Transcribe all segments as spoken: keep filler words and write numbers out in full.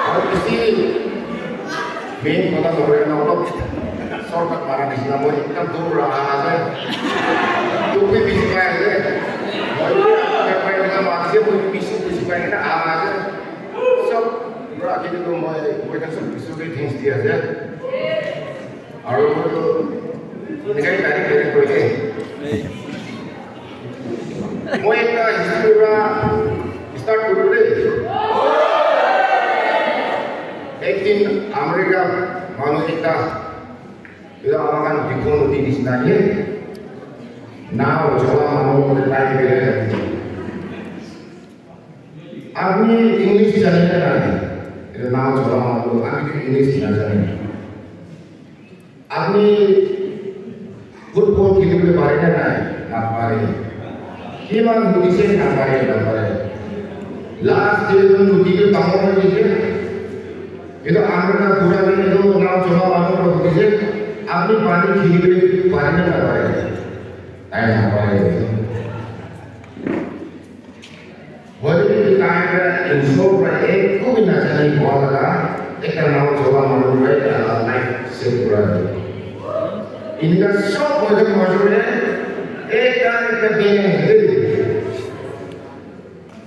Aru bishi main kotha nokoi na olop shortcut mara nishina moi ekdam dur para aha ase. Dukh bhi bishi pai ase. Moi bhi apni pai kena mati ase, moi bhi bishi bishi pai kena aha ase. Sob pura akhir te moi, moi khan sob Isor ke thanks di ase. Aru moi to eneka direct direct koi de. Moi ekta history para start koribo de. Ek din America manu ekta, etu ama khan Dikhu nodi nisina ase, nao chola manu khan tai kena thaki ase. Apni English jane na nai? Etu nao chola manu, apni English na jane. Apni football kheli bole pare na nai? Na pare. Kiman hudise na pare, na pare. Last day tu hudi ke tamor hoi jise. Etu amar na pura din etu nao chola manu ko hudise. Apni pani kheli bole pare na, na pare? Tai na pare. Hoile bi tai para ensure para ekko bi najani koa laga ekta nao chola manu para ekta life save kura ase. Eneka sob hoile major te ekta ekta din ase.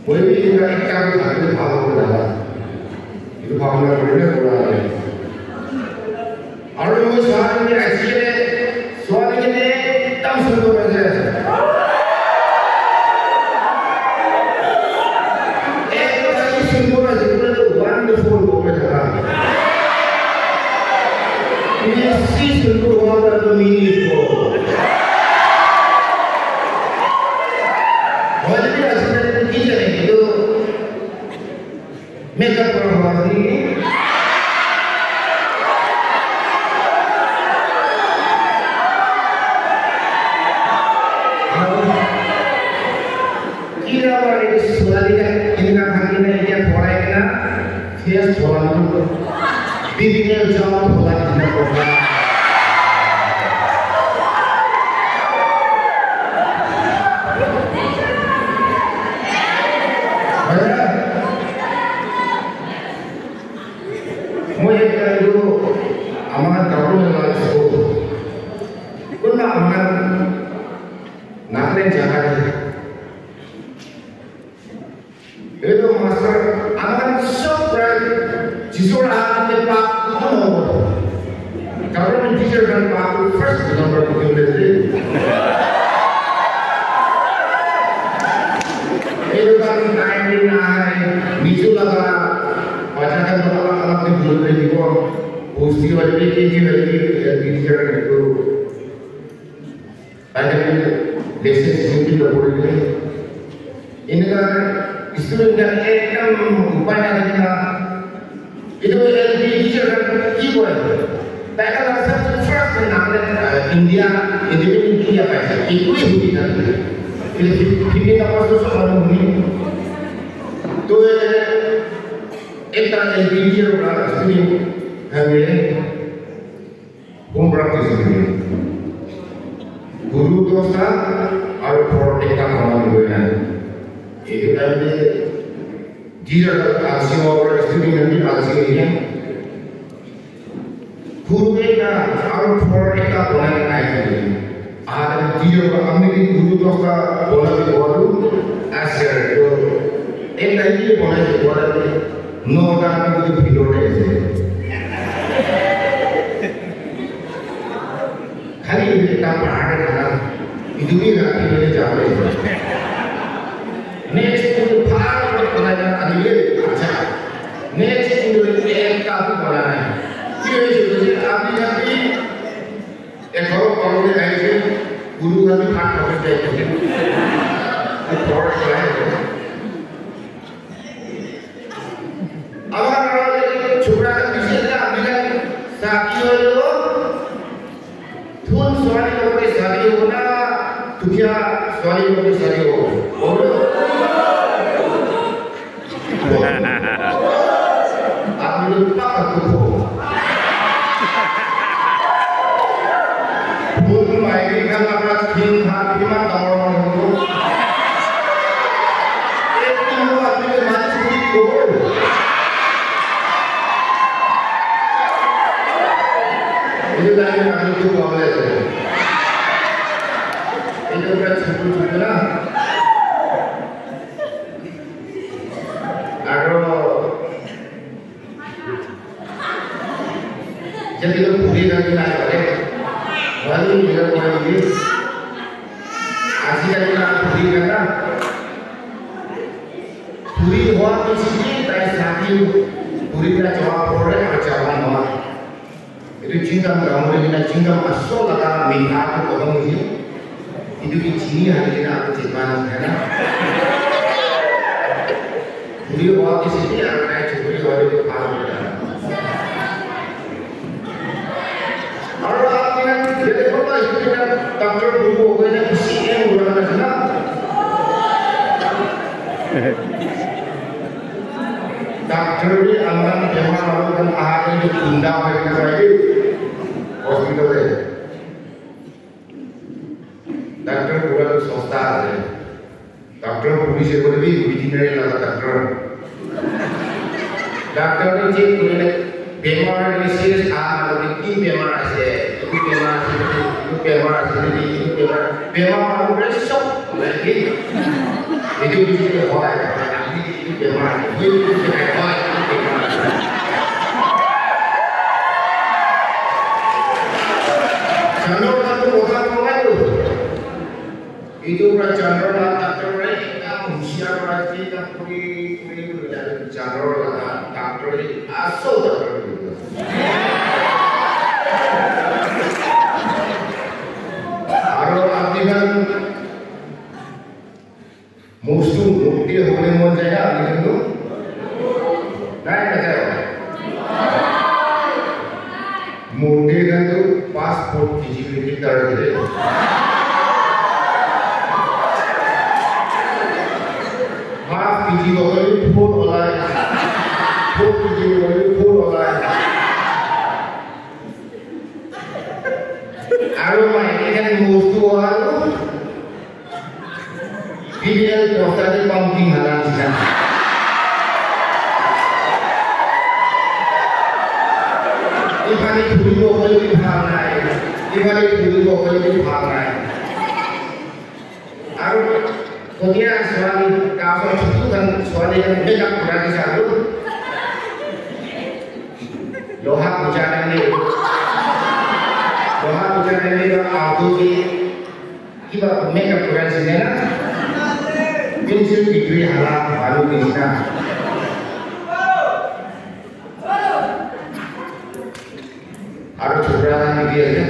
Moi bi eneka ekta bi thakile bhal hobo laga. Etu bhabna kuri na kura ase. Aru moi suwali kene aji kene, suwali kene ekdam sundor ase. Ekdam sundor ase, pura to wonderful hobo thaka. Bishi sundor hobo to mini ko. Hoile bi aji kali to ki jane, etu makeup kora hobo ase naki? Kila para etu suwali khan eneka thaki na etia parai kena face thola manu bibinne jama thola dina program. Moi ekta etu ama khan gaonbura laga school. Kunba ama khan Nagaland jaga te. Etu master ama khan sob para Jisu laga hath te pass kunba nahobo. Government teacher khan pass first number ko dile de. Etu khan time te nai, nisu laga bacha khan toh alag alag te bhul kuri dibo. Bosti hoile bi, K G hoile bi, L P teacher khan etu tai khan lesson sindi na pori kene. Eneka student khan ekdam upai na thaki na, etu L P teacher khan ki koi? Tai khan laga first time Nagaland, uh, India, independent India paise. Etu hi huni na. Etu fifteen August to sob manu huni. To ekta L P teacher para student khan ke home practice kuri. Guru dosta aru ghor ekta bana kuri na. Etu time te teacher khan alsi hobo, student khan bi alsi hoise. Guru ekta aru ghor ekta banai kena ahi ase. Aha time teacher para ami bi guru dosta banai kena ase. To ekta hi banai kena ase. Nota bhi bhitor te ase. Khali ekta bahar te khara, etu bhi rakhi kena jabo ase. Next to bhal para banai na anile, acha. Next to ekta bhi banai. Ki hoise koise, apni khan bhi egharo parole ahi ase, guru khan bhi bhat khabole jai ase. Ghor jai ase. Amar ghor te chokra khan bishi ase, apni khan shadi hoile toh, dhon suwali logote shadi hobo na, dukhia suwali logote shadi hobo? Apni log paka dukh hobo. Dhon maiki khan laga thin khan kiman dangor dangor hobo. Etu para chutu chutu na. Aro jadi tu puri lagi na kare. Baru dia koi ni. Aji lagi na puri lagi na. Puri hua tu sih tai sati puri na jawab kore aja wan hua. Itu chingam kamu ni na chingam asal laga minta tu kau ni. Itu di sini hari ni aku simpan, ya na? Puri hua tu sih aku naik puri hua tu paham. Aru apni khan yate kunba student khan doctor hobo koina bishi aim kura khan ase na? Doctor bi aman bemar aru khan aha khan bi gunda hoi kena jai de hospital te. Doctor pura tu sosta ase. Doctor police kore bi veterinary laga doctor. Doctor tu check kore le bemar ase serious ah mane ki bemar ase, ki bemar ase, ki bemar ase, ki bemar, bemar manu pura sob ulai ke. Etu bishi ke hoi, ki bemar ase, ki bemar ase. Jano ka tu kotha koi tu. Etu para general laga doctor para ekdam husiar para ki ekdam puri puri puri jane general laga doctor he asol doctor he. Aru apni khan mustu mukti hobole mon jai na apni khan tu? Nai na jai. Murte khan tu passport khiji khiji tar de. Half khiji bokoli full olai. Full khiji bokoli full olai. Aru maiki khan mustu aru B B L poster te pumping hala nisina. Ifale khuli bo koi bi bhal nai. Ifale khuli bo koi bi bhal nai. Aru kotia suwali ka pa chutu kan suwali kan makeup kura di salu. Loha puja kan ni. Loha puja kan ni ba auto ki Kiba makeup kura nisina na? Pencil degree hala manu nisina. Aru chokra khan bi ase.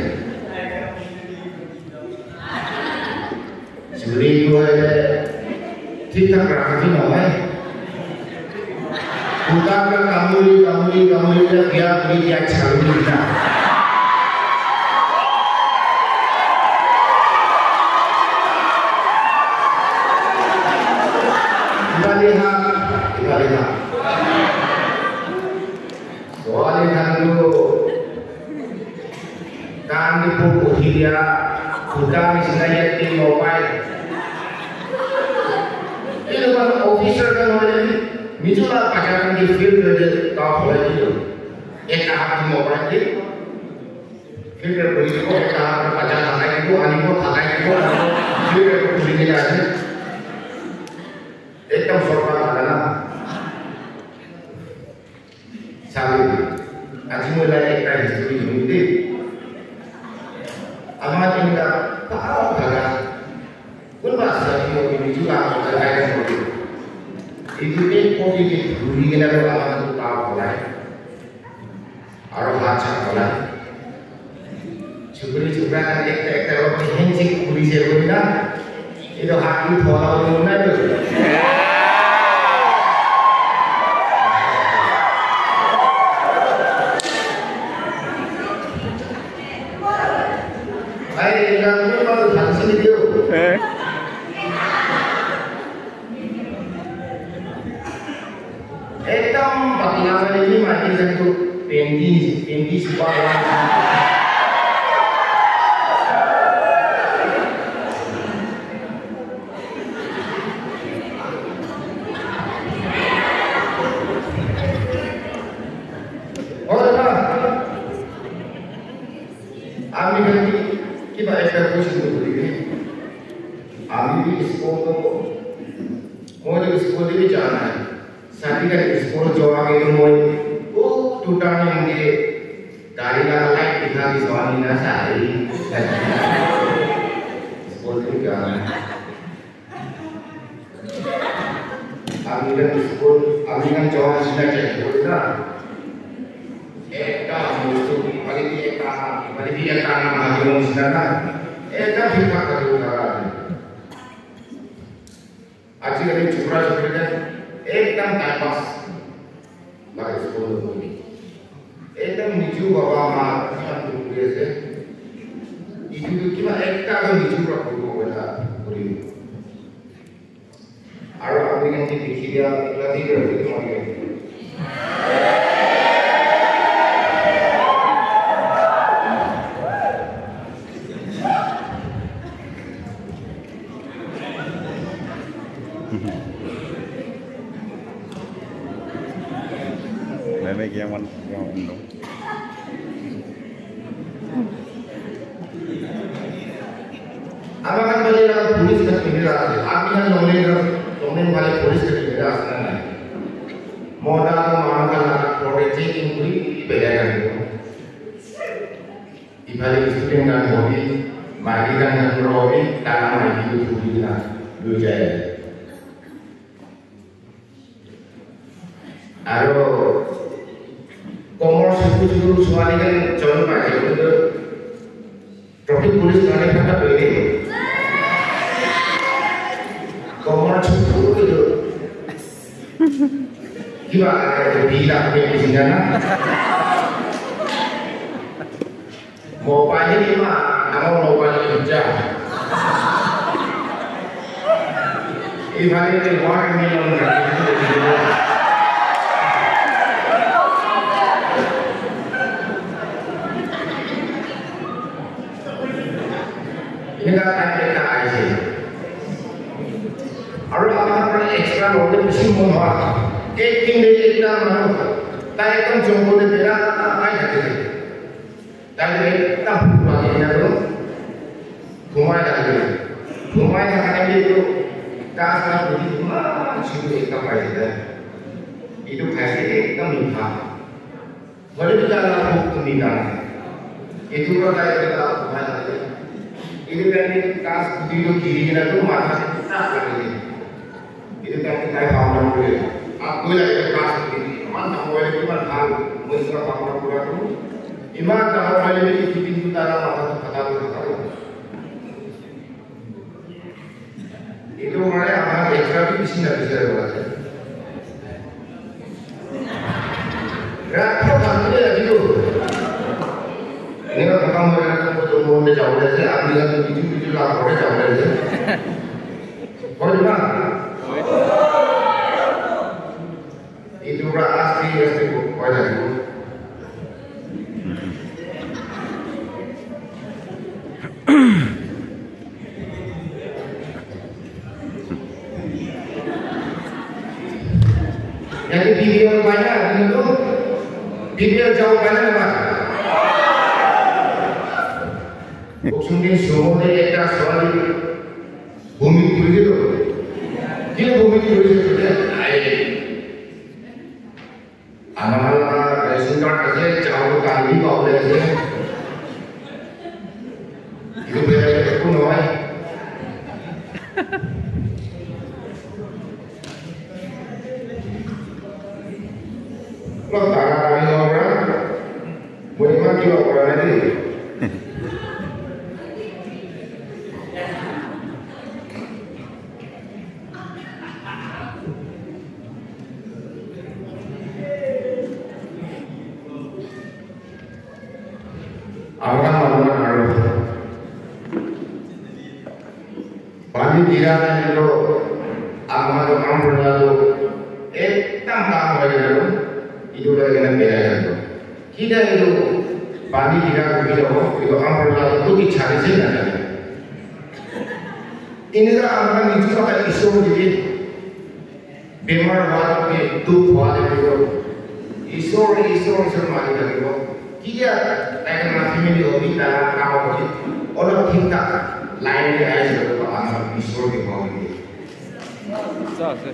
Chuli tu hai thik thak rakha bhi nohoi. Kuta pra kamuri, kamuri, kamuri pra biya kuri diya chharu nishina. Ibale ha, ibale ha. Soale khan tu Kan di po kuhiria, kuda misna ya ti mobile. Ini kan officer kan hoile ni, mijula pajaran di field de ta hoile ni. Ekta hat di mobile di. Field de police ko ekta hat pajaran thakai di ko, ani ko thakai di ko, ani ko field de police ni ase. Ekdam sorkar thakai na. Sabi, aji moi la ekta history huni de. Ama tinta pao thaga. Kunba sabi mo ni ju la ko thaga mo. Itu ek kopi ke dhuri ke na ama tu pao thaga. Aro hat chat thaga. Chukri chukra khan ekta ekta rok ke handshake kuri se koi na. Etu hat bi thola bole mon nai to. Bhai, ekta koi pa to hat se ni diyo. Eh. Ekdam patla khan bi maiki khan tu pendi, pendi supa la. Aur na, ami khan ki, kiba ekta question tu kuri. Ami bi school to, moi to school te bi ja nai. Sadi ka school jo age to moi, oh, tuta ni mujhe gari laga light dikha di swami na sai. School te bi ja nai. Ami khan school, ami khan jawab sina chahiye na. Ekta bostu, ibhale bhi ekta, ibhale bhi ekta, na bhagi bol sina na. Ekta thik thak thaki thaka ase. Ajikali chokra chokri khan ekdam time pass. Lage school lo koi. Ekdam niju baba ma khan tu kuri ase. Itu tu kiba ekta tu niju pra kuri bo koina kuri. Aru apni khan ke dikhi dia, ekla dikhi dia, dikhi dia. Meme ke yang man, yang man dong. Ama khan bole na police khan kene ra ase. Apni khan longle na, longle wale police khan kene ra ase na nai? Mota to manu khan la protect in kuri bele na. Ibhale student khan hobi, mari khan khan hobi, tara mari tu thuri na lui jai. Aro komor suku suku suwali khan jon pai jabo to traffic police khan phata pele. Komor suku suku kiba age to bila ke bisina na. Mobile ni ma, amo mobile ni ja. Ibhale ni one million ka. Ina ka ekta aise. Aru amar pora extra load bishi mon hua. Ek din de ekta manu, tai ekdam jungle de bera, ai thake. Tate ekta bhut magi kena tu ghumai thake. Ghumai thaka time te tu ghas la guti eman chutu ekta paise tai. Etu khaise ekdam mitha. Hoile bi tai la bhuk tu nidane. Etu para tai ekta ghumai thake. Etu time te ghas guti tu giri kena tu matha te tak lagi. Etu time te tai bhabna kure. Aap koi lage ghas guti eman dangor hoile kiman bhal. Moi isora bhabna kura tu. Iman dangor hoile bi etu din tu tara matha tu khata kuri thaka. Etu karone amar extra bi bishi na bishi lage ase. Rat ko bhagile lagi tu. Eneka khatam hoi gele to mon de jabo le ase, apni khan to bichu bichu la kore jabo le ase. Hoi na? Etu para aste aste koi thakibo. Yate B B L pai na, apni khan to B B L jabo pai na napai? Boxing din sumo de ekta suwali bhumi kuri dilo. Kile bhumi kuri dilo? Ai. Ama khan laga ration card ase, chawal dal bi pabole ase. Etu bera eku nohoi. Olop taratari hobo para, moi iman kiba kora nai de. Aru khan manu khan aru pani gira nai to, aru khan to umbrella to ekdam kam hoi jabo, etu loi kena berai jabo. Kita etu pani gira kuri jabo, etu umbrella to koti chari se na jabo. Eneka aru khan nijor kotha Isor ke Bemar hua te, dukh hua te bi, Isor, Isor, Isor mati thakibo. Ketia tai khan la family hobi, tai la kam hobi, olop thik thak line te ahi jabo, amar Isor ke pawo ke. Sa ase.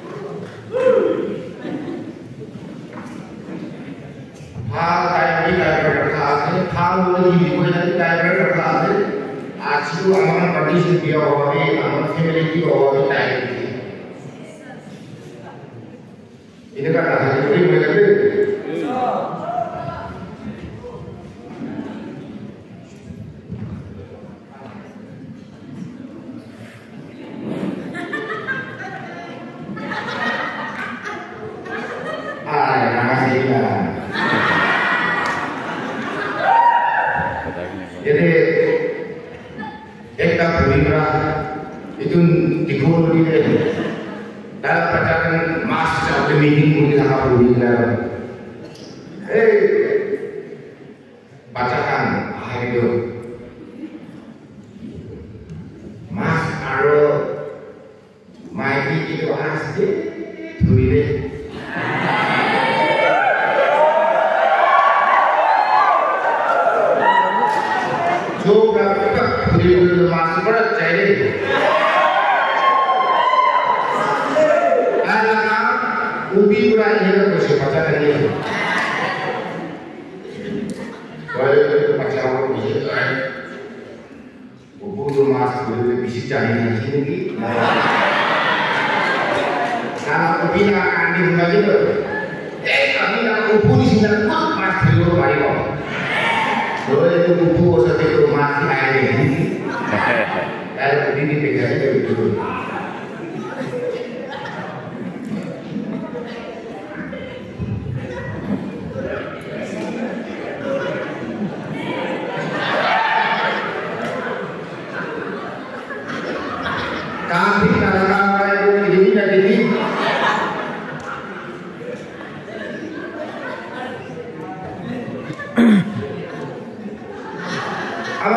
Bhal time bi time rakha ase, bhal hoile ki bikoi na time rakha ase. Aji to amar condition biya howa bi, amar family ki howa bi time ase. Eneka nahali koi moi ase. Ai, nahali na. Yate ekta bhuri para etu dikhibo nodile, tai para khan mas chabole meeting kuri thaka bhuri para. Hey, bacha khan, ahai do. Mas aro maiki etu ase, dhuri de. Jo pra pra dhuri dhuri mas pra jai de. Ala ubi pra ina ko se pata nahi. Wale ko pacha ko mujhe. Upu tu mas dhuri dhuri bisi jani na ase naki? Na, upi na kandi huna je to. Eh, ami na upu ni sina kot mas dhuri dhuri paribo. Dole tu upu ko sa te to mas ni aye de. Dale upi ni pekha je to. Kaam bhi karna padta hai, wo bhi nahi karna. Aru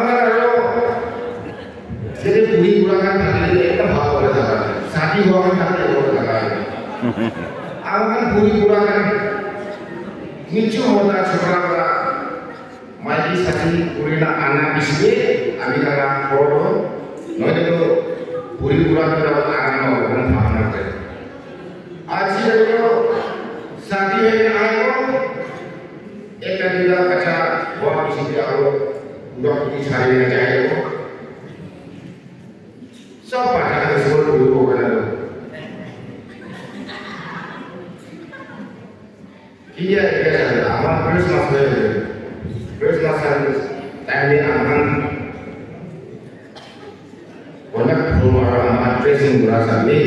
Jete buri bura khan thakile ekdam bhal hobo jaga. Shadi hua khan thakile hobo jaga. Aru khan buri bura khan nichu mota chokra para maiki shadi kurina ana bisle ami khan la ghor toh. Noile toh buri bura khan la ana nohobo koina bhabna kore. Aji kali toh shadi hoikena ahibo. Ekta duita bacha hua piche te aro pura puri chari na jai aro. Sob bacha khan school puribo karne. Kiya kiya chale, amar Christmas hoy ase. Christmas time te amar konak khulwa aro amar dressing kura chale.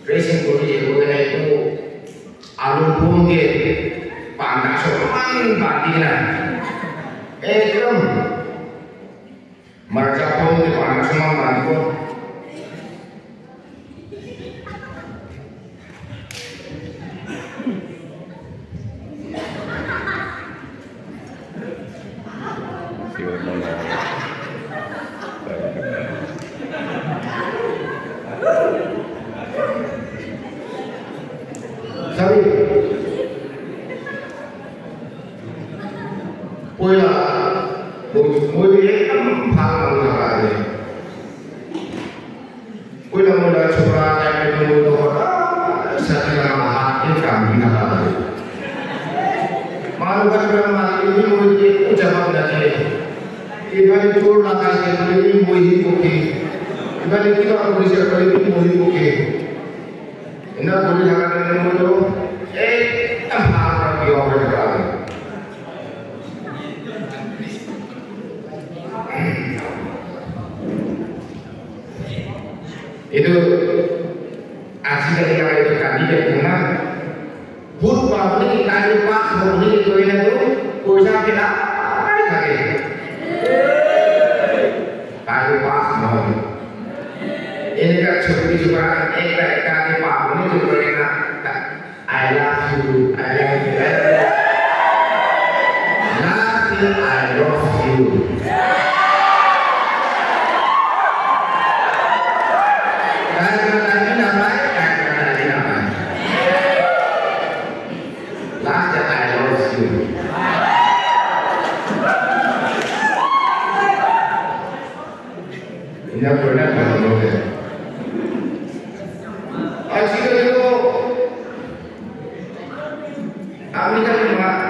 Dressing kuri je koi kena etu alu pon ke banda soman bandi kena ekdam marcha pon ke banda soman bandi ko. Sabi, poila, moi, moi ekdam bhal manu laga ase. Poila moi la chokra time te moi toh hoda shadi laga maha ke kam hi na kara. Manu khan para mari ke bhi moi ke kuch jawab na diye. Ibhale chor laga ase, ibhale bhi moi hi bukhe. Ibhale kiba korise, ibhale bhi moi hi bukhe. Ena kuri thaka karne moi toh ekdam bhal para biya hoi thaka ase. Etu ajikali laga etu kandi ke bhuna, bhut pa bole ki time pass hobo bole ki koi na tu poisa ke na thake. Time pass nohoi. Eneka choti chura ekta ekta ke pa bole ki koi na. I love you, I love you, I love you. Last year, I lost you. Time and time in a life, time and time in a life. Last year, I lost you. Ena koi na bhal hobo de. Ajikali to ami khan ma-,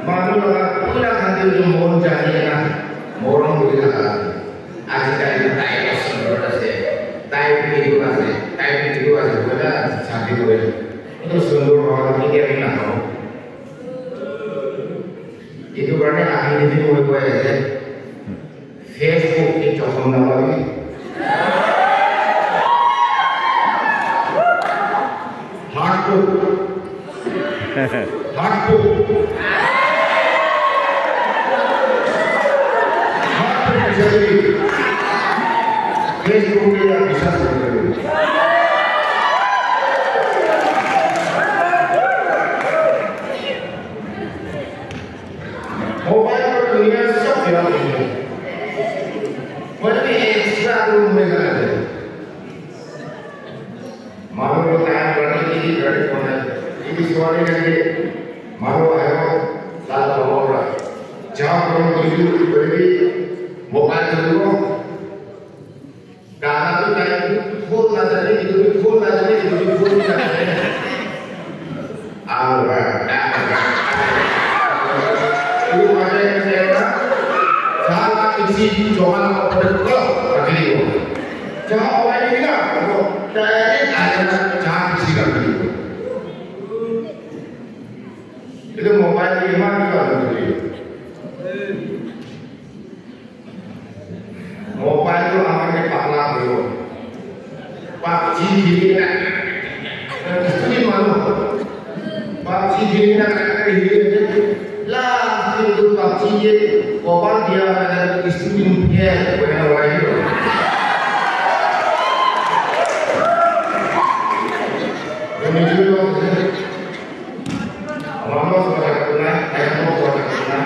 manu laga pura khan te mon jai kena morom kuri thaka. Ajikali tai sundor ase, tai etu ase, tai etu ase, koi na shadi kore. Etu sundor howa to ketia bhi nahabo. Etu karne ami nijor moi koi ase, Facebook te chokon nalagi. Heart to. Heart to. Heart to. Facebook te ya biswas kore. Mobile para duniya sab khela hoy gaye. Matlab, extra room mein gaya hai. Manu ko time karne ke liye gari kona hai. Ye bhi soane ke liye manu aaye ho, lal bahut ra. Jab hum dusri koi bhi mobile se dukho. Gana to tai phone na jane, etu bhi phone na jane, etu bhi phone na jane. Aru ba, aru ba. Etu mane ena, sala kisi joma na pore to rakhi dibo. Jahan pai na, to direct aa jana, jahan kisi rakhi dibo. Etu mobile ke iman kiba rakhi dibo. Mobile to amar ke pagla hoibo. PUBG kheli na, student manu, PUBG kheli na, last din to PUBG ke cover diya na, student fail hoi na ulai dibo. Manu socha karna, manu socha karna.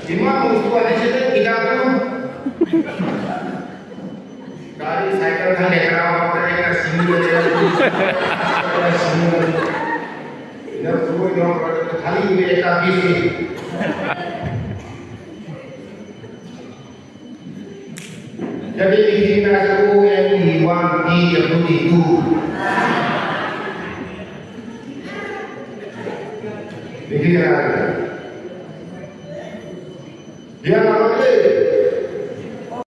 Iman bostu anise de, kitab tu. Gari, cycle khan lekha awa pore, ekta simi lekha, ekta simi lekha. Ina puro ina pore, khali ekta bisi. Jadi, likhi kena ase, O N E one, P W two. Likhi kena ase. Dia na lage,